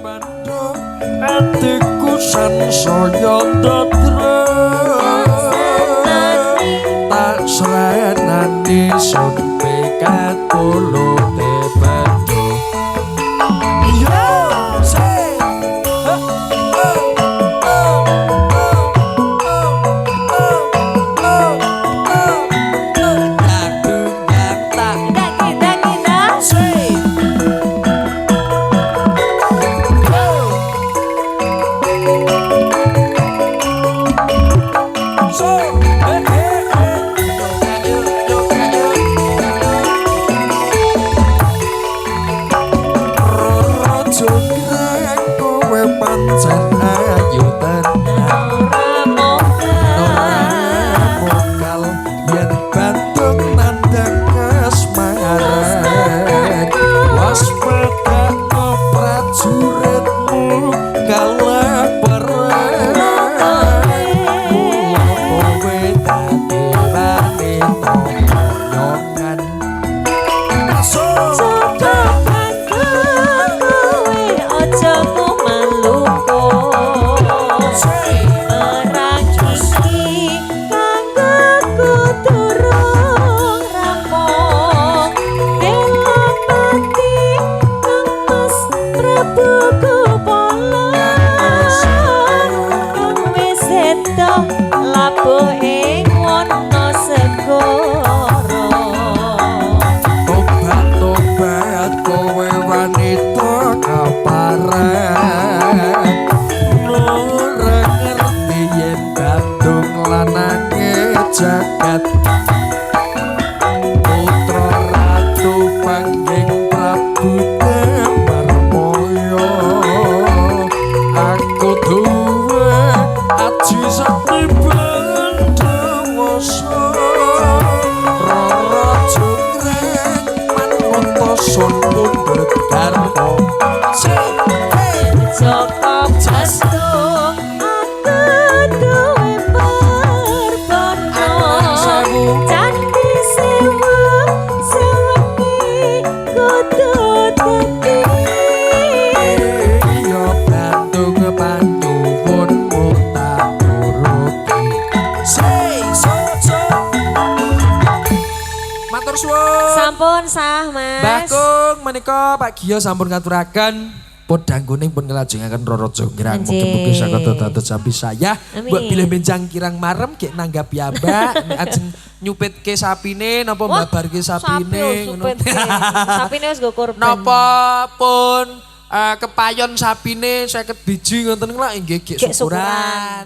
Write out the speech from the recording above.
Bandung atiku sansaya ndadra tak srenani sun pikatulute Bandung. Yo say oh, oh, oh, oh, oh, oh, oh, oh, oh. Tak tak Daki daki dak. Say go. So, eh, eh, eh. Yo, yo, yo, yo. Roro jonggrang kowe pancen ayu tenan. Ora mokal. Ora mokal yen Bandung nandhang kasmaran. Waspadakno prajuritmu kalah perang. Mula kowe dadi wanita boyongan. Masuk. Joko Bandung kowe aja maluko. Perang iki kanggo durung rampung. Delopati Kang Mas Prabu Gupala kang wis sedo labuh ing wana segara. Tobat-tobat kowe wanita kaparan. Ora ngerti yen Bandung lanange jagat. Putra Ratu Pangging Prabu Damarmaya. Aku duwe aji sakti Bandawasa. Roro jonggrang manut sun pundhut darma. Say, hey. Joko Bandung aku duwe perbono. Anak sewu. Candi sewu sewengi kudu dadi. Iya Bandung panuwunmu tak turuti. Say, so, so. Matur suwun. Sampun sah, Mas. Mbah Kung menika Pak Giyo sampun ngaturaken podang kuning pun nglajengaken Roro Jonggrang. Nggih. Mugi-mugi saged dados jambi saya. Amin. Mbok bilih benjang kirang marem gek nanggap piyambak nek ajeng nyupitke sapine napa Wah, mbabarke sapine sapi ngono. supitke. Sapine wis nggo korban. Napa pun kepayon sapine 50 biji ngoten lho inggih gek Gek syukuran. syukuran.